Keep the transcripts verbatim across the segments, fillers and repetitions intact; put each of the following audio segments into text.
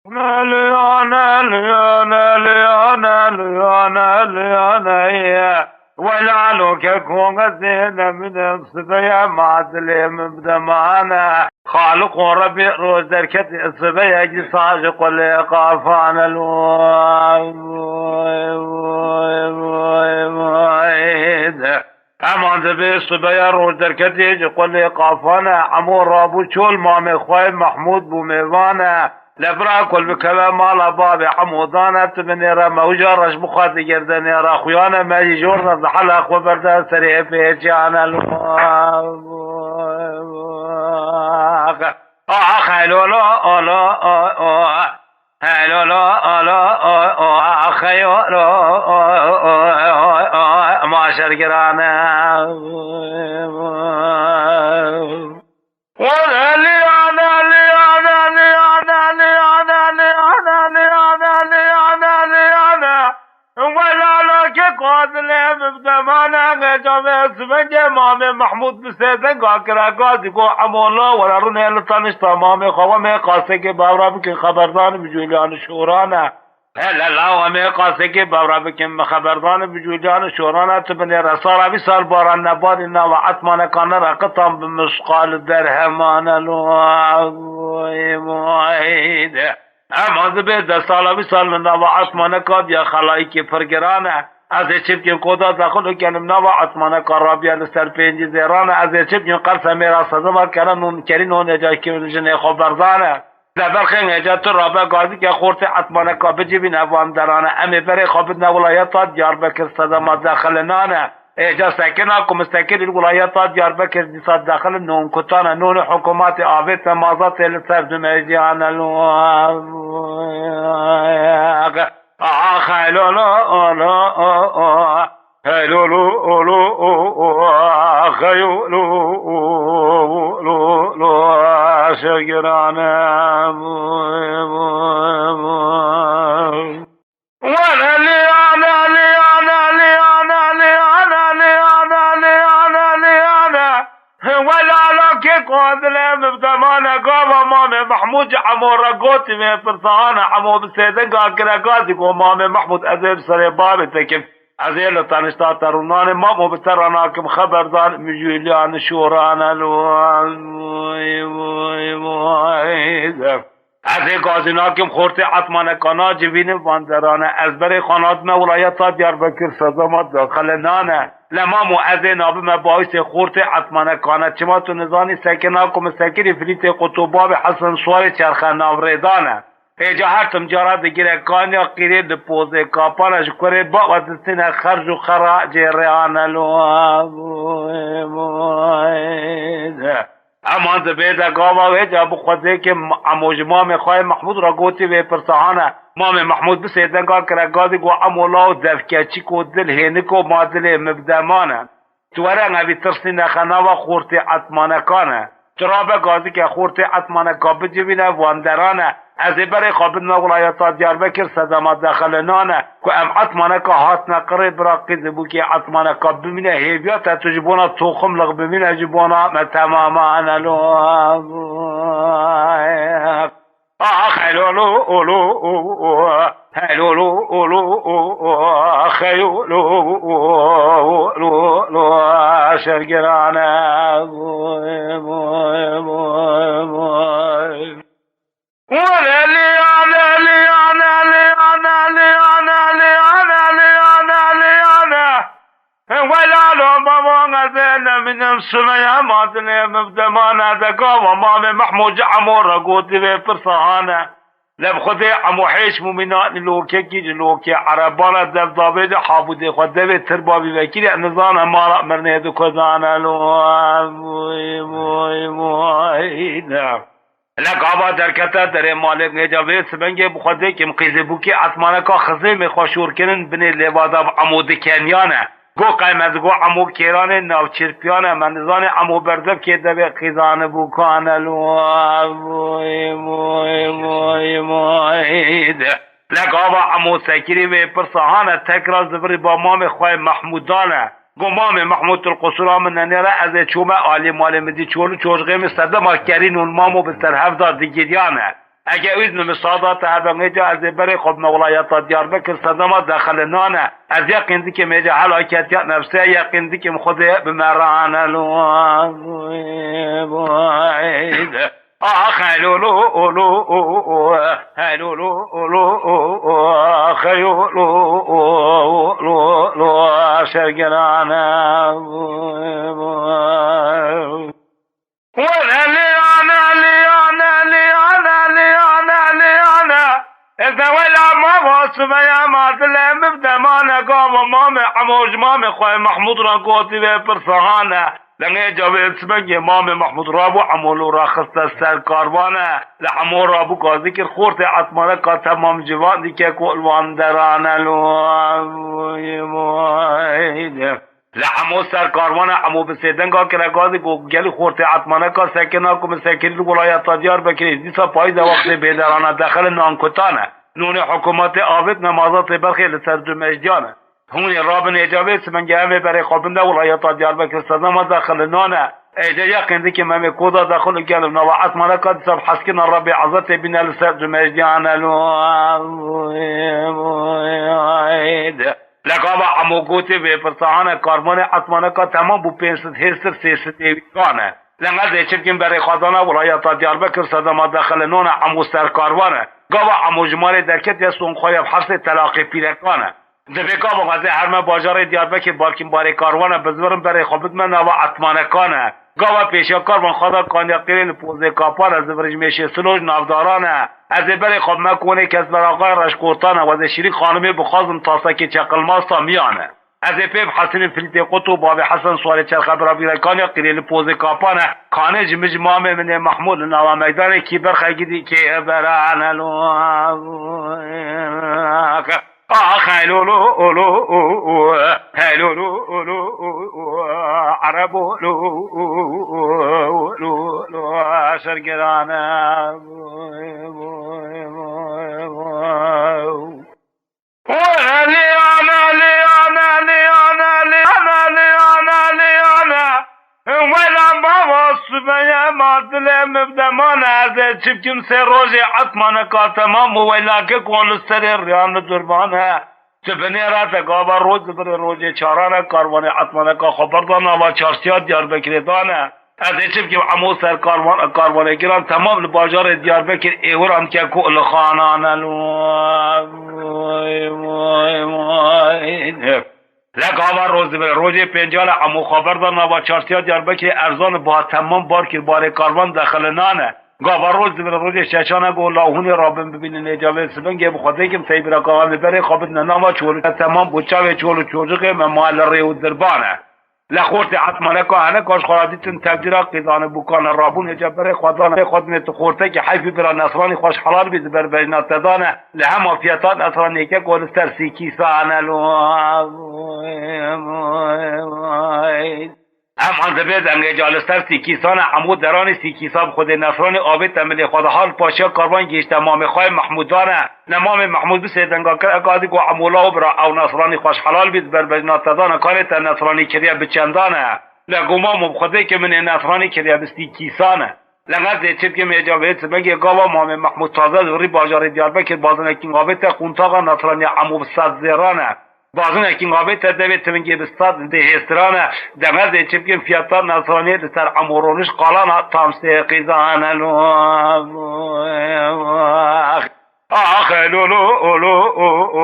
Liyane, liyane, liyane, liyane, liyane, ye. Welalo ke kongezê ne min em sibeye madilê min bidemane. Xaliqo Rebî roj derketî sibeye gîsa ji qulê qafane lo. Heman dibê sibeya rojderketê ji qulê qafane, Emo rabû çol mamê xwe Mehmûd bû mêvane. Le bira kul bikeve mala bavê Emo dane, tu binêre mewja reş bixwe digirde nêre xuyane, me jî jor ne zehela xwe berde serê pêçiyane. Ax, helolo, olo, o, o. Helolo, olo, o, o, ax, helolo, o, o, o, o, o, ma şergirane. Liyane, liyane, liyane, liyane, liyane, liyane, liyane, liyane. Welalo ke qadilê min demane, ngeca vê sibengê mamê Mehmûd bi sêdenga kire gazî got, Emo la were rûnê li tanişta mamê xwe, wemê qasekê bawra bikin xeberdan bi Cûlyan şorane. Hele la wemê qasekê bawra bikin bi xeberdan bi Cûlyan şorane, tu binêre sara vî sal baran nebarî nava etmanekane re qitan bi misqal derhemane lo. Vay, vay de. Em ez dibê destala wî sal li nava esmaneka diya xelayîkê pir giran e. Ez ê çi bikîm koda dexil û kenim nava esmaneka rabiya li ser pêncî zêran e. Ez ê çi bikîm qerse mêra sedema kere non kerî non êca ki jinê xwe berdane. Deberxê êca tu rabe gazîke xortê esmaneka bicivîne van derane. Em ê berê xwe bidine wilayeta Diyarbekir sedema dexilinane. Êca sekina ku mistekirî li wilayeta Diyarbekir dîsa dexil non kutane, non û hikûmetê avête mazatê li ser du mejiyane lo. Ax, helolo, olo, o, o. Helolo, olo, o, o. Ax, helolo, o, o, lo, lo. Şegirane. Were liyane, liyane, liyane. Welalakê qadilê min demane gava mamê Mehmûd ji Emo re gotî vê pirsane. Emo bi sêdinga kire gazî got, mamê Mehmûd, ez ê bi serê bavê te kim. Ez ê li tenişta te rûnanê, mamo bi te re nakim xeberdan, mijûliyan şorane lo. Vay, vay, vay. Ez ê gazî nakim xortê etmanekana civînim van derane. Ez berê xwe nadime wilayeta Diyarbekir sedema daxilinane. Le mamo ez ê nabime bawisê xortê etmanekane. Çima tu nizanî sekina ku min sekirî filîtê qutûbavê Hesen Suwarê çerxe navrêdane. Êca her tim cara digire kanya qîrê di pozê kapana ji kurê bawa distîne xerc û xera cêreyane lo. Eman dibê de gava wê de bi xwedê ke Emo ji mamê xwe yê Mehmûd re gotî vê pirsa hane. Mamê Mehmûd bi sêdenga kire gazî got, Emo law devkeçîko dil hêniko ma dilê min bi deman e. Tu were evî tirsî nexe nava xortê etmanekan e. Tu rabe gazîke xortê etmaneka bicivîne van deran e. Ez ê berê xwe bidime wilayeta Diyarbekir sedema dexilinan e. Ku em etmaneka hatine qirê bira qîzê bûkê etmaneka bimîne hêviya te tu ji bona toximliq bimîne ji bona me temamane lo. Ax, helolo, olo, o, o. Helolo, olo, o, o. Ax, helolo, o, o, lo, lo. Şergirane. Vay, vay, vay, vay. Were liyane, liyane, liyane. Welalo babo, ez ê nemînim Sumeyê madinê min demane de gava mamê Mehmûd ji Emo re gotî vê pirsa hane. Le bi xwedê Emo hêş mumîna lokekî ji lokê erebana dev davê de habûdê xwe devê tirba vî vekirî nizane mala mirnê di kudane lo. Vay, vay, vay, ne. Lek ava derkete derê malê êca vê sibengê bi xwedê kim qîzê bûkê etmaneka xizêmê xwe şor kirin binê lêvada bi Emo dikeniyane. Go qey me digo Emo kêranê navçirpiyane, me nizanê Emo berdevkê devê qîzane bûkane lo. Vay, vay, vay, vay, de. Lek ava Emo sekirî vê pirsa hane tekrar zivirî ba mamê xwe yê Mehmûdan e. Go mamê Mehmûd tu li qusura min nenêre, ez ê çome alî malê min dî çol û çocxê min sedema kerîn û mamo bi ser hev da digiriyane. Ege îzn û misada te hebe, êca ez ê berê xwe bime wilayeta Diyarbekir, sedema dexile nane. Ez yeqîn dikim êca helaketiya nefsê, yeqîn dikim Xwedê bi me re ane lo. Ah, helolo, olo, helolo, olo, helolo, şergerane. Wele liyane, liyane, liyane, liyane. Ez de wela mama Sümeyye ma dilê min demane, gava mamê Emo ji mamê xwe Mahmud ra gotî vê pirsa hane. Lengê cavê Sümeyye mamê Mahmud rabû Emo lo ra xiste ser karvane. Li Emo rabû gazî kir xortê Etmane ka temam civan dike ku li wan derane lo. Li Emo ser karvana Emo bi sêdenga kire gazî ku gelî xortê Etmane ka sekina ku min sekirî li wilayeta Diyarbekirê dîsa payîza wextê bêderana dexilin nan kutane. Nûnê hikûmetê avêt nemaza tê berxê li ser du mecdiyan e. Hûnê rabin êca vê simengê em ê berê xwe bin de wilayeta Diyarbekir sedema dexilinan e. Êca yeqîn dikim em ê koda dexil û gelin nava Etmane ka dîsa bi heskina Rebbê ezatê bîne li ser du mecdiyan e. Li gava Emo gotê vê pirsa hane karvanê Etmaneka temam bû pênc sed hêstir sê sed êwî kane. Leng ez ê çi bikim berê xwe dana wilayeta Diyarbekir sedema dexile nona Emo ser karvan e. Gava Emo ji malê derketiye son xwe ya bi hevsê telaqê pîrekan e. Divê gava ez ê herme bajarê Diyarbekir barkîn barê karvan e bizvirim berê xwe bidime nava Etmanekan e. Gava pêşiya karvan xwe da kaniya qîrê li pozê kapan e, zivirij mêşê siloj navdaran e. Ez ê berê xwe bime konê kes ber axayê reşkotan e, wezê Şîrîn xanimê bixwazim tasekê çeqilmaz ta miyan e. Ez ê pê bi Hesenê Filîtê Qut û bavê Hesen Suarê Çerxe bira vîre kaniya qîrê li pozê kapan e. Kanê ji min ji mamê min ê Mehmûd li nava meydanê kî berxekî dî kê berane lo. Ah, hey lo lo lo, hey lo lo lo, Erebo lo lo lo, şergerane. Liyane, liyane, liyane, liyane, liyane, liyane. Wela baba Sümeyye ma dilê min demane, ez ê çi bikim sê rojê Etmaneka temam û wela ke ku li serê riyan li durban e. Tu binêre te gava roj zivirê rojê çaran e karvanê Etmaneka xwe berda nava çarşiya Diyarbekirê dane. Ez ê çi bikim Emo ser karvan, karvanê giran temam li bajarê Diyarbekir êwiran ke ku li xanan e. Lek ava roj zivirê rojê pêncan e Emo xwe berda nava çarşiya Diyarbekirê erzan e ba temam bar kir barê karvan dexilinan e. Gava roj zivirê rojê şeşan e go lawhûnê rabin bibînin êca vê sibingê bi xwe têkim teybira gava li berê xwe bidine nava çolî temam bû çavê çol û çocixê me ma li rê û dirban e. Li xortê Etmaneka heneka ji xwe ra dîtin tevcîra qîzanê bûkane rabûn êca berê xwe dane xwe dinê tu xortekî heyfî bira Nesranî xweş helal bî di ber bejna te dane. Li hema fiyata Nesraniyeke ku li ser sî kîsan e lo. Em an divê dengê ca li ser sî kîsan e Emo deranî sî kîsa bi xwedê Nesranî avête milê xwe de hal paşiya karvan gihîşte mamê xwe yê Mehmûdan e. Ne mamê Mehmûd bi sêdenga kir, eka dî ku Emo law bira ew Nesranî xweş helal bî, di ber bejna te dana kanê te Nesranî kiriye bi çendan e. Le goma mo bi Xwedê ke min ê Nesranî kiriye bi sî kîsan e. Le ez ê çi bikim êca vê sibegê gava mamê Mehmûd taze li rî bajarê Diyarbekir bazinekî ngavê te quntaxa Nesraniya Emo bi sed zêran e. Bazinekî ngavê te devê tivingê bi sed dê hêstiran e. Dem ez ê çi bikim fiyata Nesraniyê li ser Emo roniş qalana tam sê qîzan e lo. Ax, helolo, olo, o, o,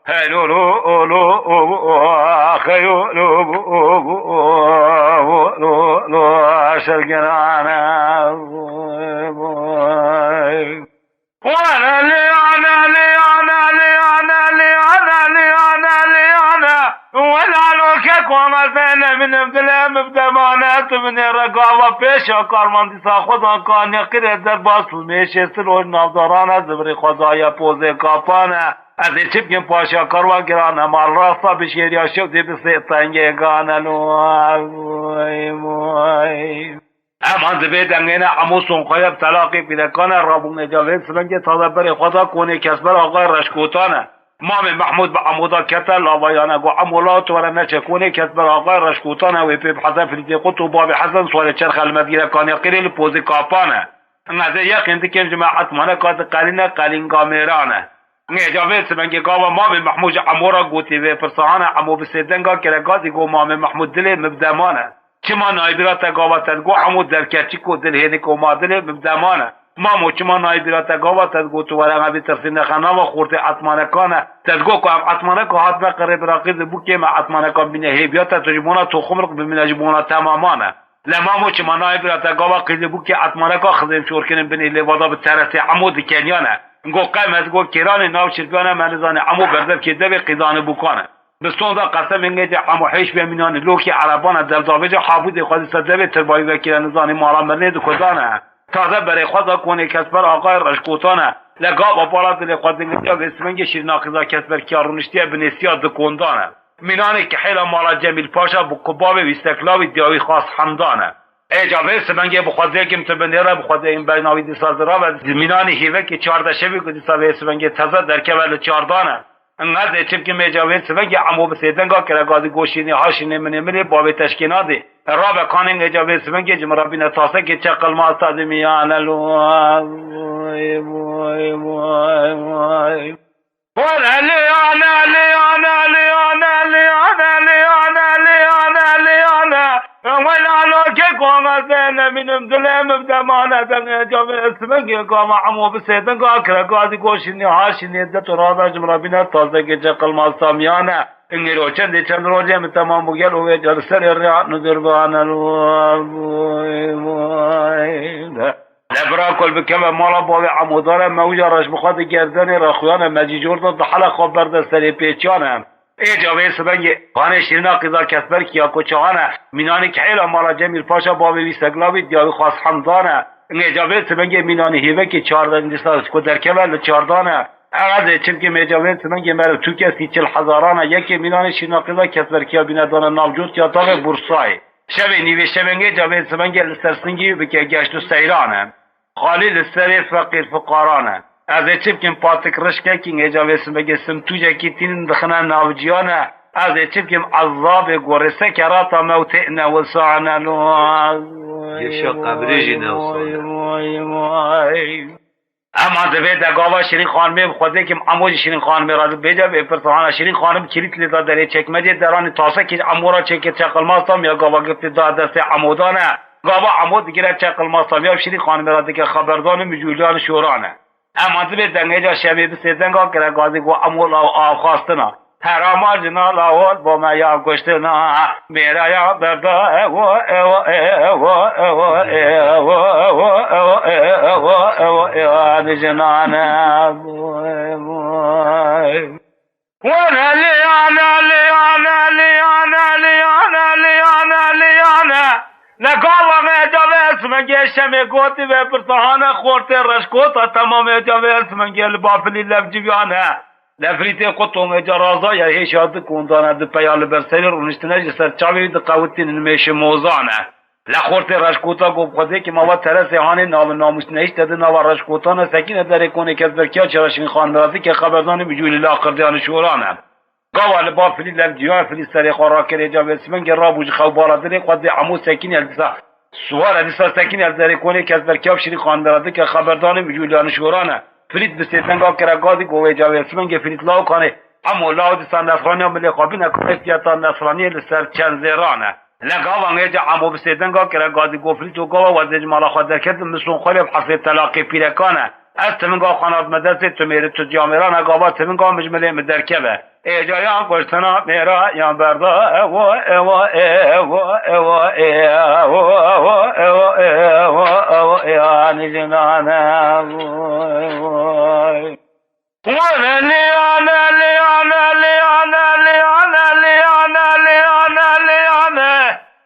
helolo, olo, o, o, ax, helolo, o, o, o, lo, lo, şergerane. Wana liyane, liyane, liyane, liyane, liyane, liyane. Wela lo ke ku ama zene minim dilê min demane tu min ê regava pêşa karman dîsa xwedan kanê qirê derbas û mêşê siloj navdarane zivirê xwe daye pozê kapane. Ez ê çi bikim paşa karvan girane mal rasta bi şêriya şew dê bi sê tengê gane lo. Vay, vay. Em an divê dengê ne Emo Sonxaya bi telaqê pîrekane rabûne ca vê silengê taze berê xwe da konê kes ber axayê reşkotan e. Mamê Mehmûd bi Emo da kete lavayane go Emo law tu were neçe konê kes ber axayê reşkotan e wê pê bi Hesen Filîtê Qut û bavê Hesen Suarê Çerxe li Medgîre Kanyaqîrê li pozê kapan e. Ing ez ê yeqîn dikim ji me etmaneka diqelîne qelînga mêran e. Ing êca vê sibengê gava Mamê Mehmûd ji Emo re gotî vê pirsa hane, Emo bi sêdenga kire gazî got, Mamê Mehmûd dilê min bi deman e. Çima nayê bîra te gava te digot Emo derkeçîko dilhêniko ma dilê min bi deman e. Mamo çima nayê bîra te gava te digot tu were me bitirsî nexe nava xortê etmanekan e. Te digot ku em etmaneka hatine qirê bira qîz û bûkê me etmaneka bîne hêviya te tu ji bona toxumriq bimîne ji bona temaman e. Le mamo çima nayê bira te gava qîz û bûkê etmaneka xizêm şorkirin binê lêvada bi teresê Emo dikeniyane. Ngo qey me digot kêranê nav çirkiyane me nizane Emo berdevkê devê qîzanê bûkane. Bi sonda qesemê ngê de Emo hêş be mînanê lokê erebana devdavêja habûdê xwe dîsa devê tirbayî vekire nizanê mala mirinê dikudane. Taze berê xwe da konê kesper aqayê reşkotane. Le gava bala dilê xwe dingitiya vê sibengê şîrîna qîza kesperkiya rûniştiye binêsiya dikondane. Mînanê kihêla mala Cemîl Paşa bi ku bavê wî seklavî diya wî xas hemdan e. Êca vê sibengê bi xwezê kim tu binêre bi xwezê in beyna wî dîsa zirav e. Mînanê hêvekê çardeşevî ku dîsa vê sibengê teze derkeve li çardan e. Inqez ê çimkim êca vê sibengê Emo bi sêdenga kire gazî goşînê haşînê minê minê bavê teşkê nadê. Rabe kanên êca vê sibengê ji min re bîne tasekê çeqilmaz ta di miyane lo. Vay, vay, vay, vay. Wele liyane, liyane, liyane. Wela lokê ku ez ê nemînim dilê min demane dengê cavê sibengê gava Emo bi sêdinga kire gazî goşînê haşînê de tu rada ji min re bîne tazekê çeqilmaz tamiyane. Ingê ro çendê çend rojê min temam bû gel û vê ca li serê rê hat nizêrbane. Vay, vay, vay. Le bira kol bikeve mala bavê Emodane, me wî ya reş bi xwe di gerdenê re xuyane, me cî cor da di hele xwe berde serê pêçiyane. Ê cavê sibengê xanê şîrîna qîza kesberkî ya koçaxane, mînanê kihêla mala Cemîl Paşa bavê wî seglavî diya wî xas hemdane. Ê cavê sibengê mînanê hêvekê çardendîsa ku derkeve li çardane. Eredê çimkê mêcavê sibengê meriv tu kesî çil hezarane, yekê mînanê şîrîna qîza kesberkî ya bîne dane navcot ya tavê Bursayê. Şevê nîvê şevengê cavê sibengê li ser singî bike geşt û seyran e. Xalî li serê feqîr fiqaran e. Ez ê çi bikim patik rişkekî ngê cavê sibengê simtûcekî tînin dixine navciyan e. Ez ê çi bikim ezabê gorê sekerata mewtê newsan e. Geşa qebrê jî newsan e. Vay, vay, vay. Ema divê de gava Şirîn Xanimê bi xwedê kim Emo jî Şirîn Xanimê re dibêje vê pirsa hana Şirîn Xanim kilît lê da derê çekmecê deranê tasekê Emo re çêke çeqilmaz tam ya gava giftê da destê Emo dane. Gava Emo digire çeqilmaz tam ya Şirîn Xanimê re dike xeberdan û mijûliyan şoran e. Ema divê dengê ca şemê bi sêdenga kire gazî got Emo law av xwestina. Herama jina lawol bo me ya kuştina, mêra ya berda, ewo, ewo, ewo, ewo, ewo, ewo, ewo, ewo, ewo, ewo, ewo, ewo, ewo, jinan e. Vay, vay. Wane liyane, liyane, liyane, liyane, liyane, liyane. Li gava me cavê esmengê şemê gotî vê pirsa hane xortê reşkota temamê cavê esmengê li bafilî lev civiyane. Lefrîtê qutongê ca raza ya hêşa di kondane di peya li ber serê rûniştine ji ser çavê wî diqewitînin mêşê mozane. Le xortê reşkota got xwezê ki mava teresê hanê nav namûs nehişte di nava reşkotane sekîne derê konê kesberkiya çira Şirîn Xanimê ra dike xeberdanê mijûlî li aqirdiyanê şorane. Gava li ba filî lev ciyan filî serê xwe rakirê ca vê sibengê rabû ji xew bala dilê xwe dê Emo sekîn el disa. Suwar e disa sekîn el derê konê kesberkiya Şirîn Xanimê ra dike xeberdanê mijûliyanê şorane. Filît bi sêtenga kire gazî govê ca vê sibengê filît law kanê. Emo law disa nesraniya milê xwe bine kanê fiyata nesraniyê li ser çend zêran e. Lê gava ngê ca Emo bi sêdenga kire gazî go filît û gava wezê ji mala xwe derketin, min son xwe lê bi hesê telaqê pîrekan e. Ez tivinga xwe nadime destê tu mêrî tu camêran e, gava tivinga min ji milê min derkeve. Ê ca yan kuştina mêra yan berda, ewo, ewo, ewo, ewo, ewo, ewo, ewo, ewo, ewo, ewo, yan jinan e, ewo, ewo. Wane liyane, liyane, liyane.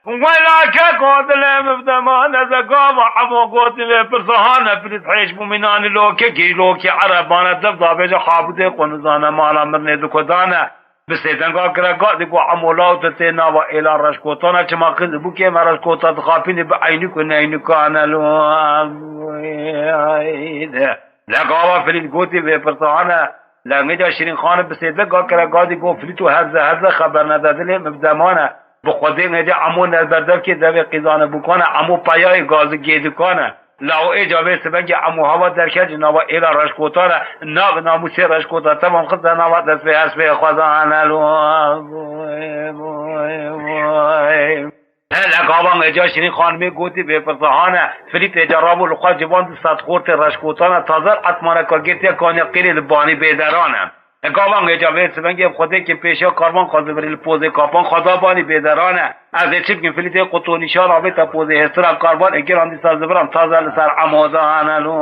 Wela keko dilê min bi demane ze gava Emo gotî vê pirsa hane filît hêş bû mînanî lokekî lokê erebane dev davêje habûdê xwe nizane mala mirinê dikudane. Bi sêdenga kire gadî ku Emo law tu tê nava êla reşkotane çima qîz bûkê me reşkota dixapînî bi eynîk û neynîkane lo. Lê gava filît gotî vê pirsa hane, lengê ca Şirîn Xanim bi sêdega kire gadî got filît û herze herze xeber nede dilê min bi demane. Bi xwedê ngê ca Emo ne berdevkê devê qîzane bûkane, Emo peyayê gazî gêdikane. Law êca vê sibengê emo hava derket ji nava êla reşkotan e, nav namûsê reşkotan temam xiste nava destpê hespê xwezan e lo. Hele gavan êca Şirîn Xanimê gotî vê pirsa hane, Filît êca rabû li xwe civan du sed xortê reşkotan e, taze etmaneka girtiye kaniya qîrê li banî bêderan e. Gavan êca vê sibengê bi xwedêkê pêşiya karvan xwe zivirî li pozê kapan xwe da banî bêderan e. Ez ê çi bikim Filîtê quto nîşan avêta pozê hêstira karvan ê giran dîsa ziviran taze li ser emo dane lo.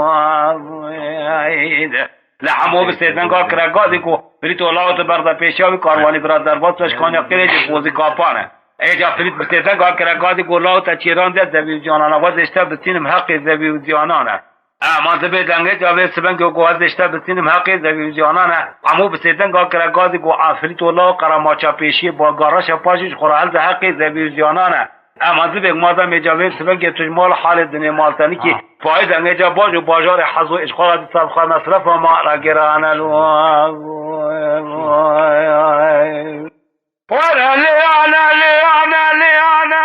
Li hemû bi sêdenga kire gazî ku Filîto law tu berda pêşiya wî karvanî bira derbas be ji kaniya qîrê jî pozî kapan e. Êca Filît bi sêdenga kire gazî ku law te çêran de zevî û ziyanan e, wez êşte bistînim heqê zevî û ziyanan e. Ema dibê dengê ca vê sibengê ku ez êşte bistînim heqê zevî û ziyanan e. Hemû bi sêdenga kire gazî ku a Filîto law qeremaça pêşiyê ba garaşa paşî ji xwe re helde heqê zevî û ziyanan e. Ema dibê madem êca vê sibengê tu ji mal halê dinê maltenikî, payê dengê ca baş û bajarê hezo ê ji xwe re dîsa bi xwe mesrefa ma re girane lo. Wele liyane, liyane, liyane,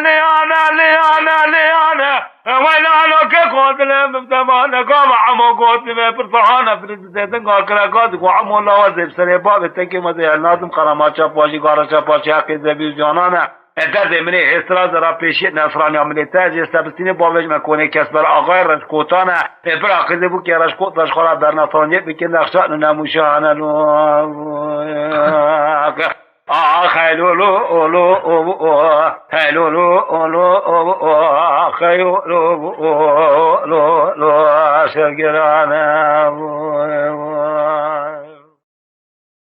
liyane, liyane, liyane. Wele alo ke kotile min temane, gava emo gotime, pirsa hane, Filît bi sêdenga kire gazî ku emo lawa zê bi serê bavê tekê me zê hel nadim qeremaça paşî, garaşa paşî heqê zevî û ziyanan e. E, derdê min ê hêstira zera pêşiyê nesraniya min ê te, ez ê stebistînê bavêj me konê kesber axayê reşkotan e. Ê bira qizê bûkê reşkot re ji xwe re bernesaniyê bikin nexşa nûnemûşa hene lo. Ax, hey lo lo, o lo, o, o, hey lo lo, o lo, o, o, ax, hey lo lo, o lo, lo, şergirane.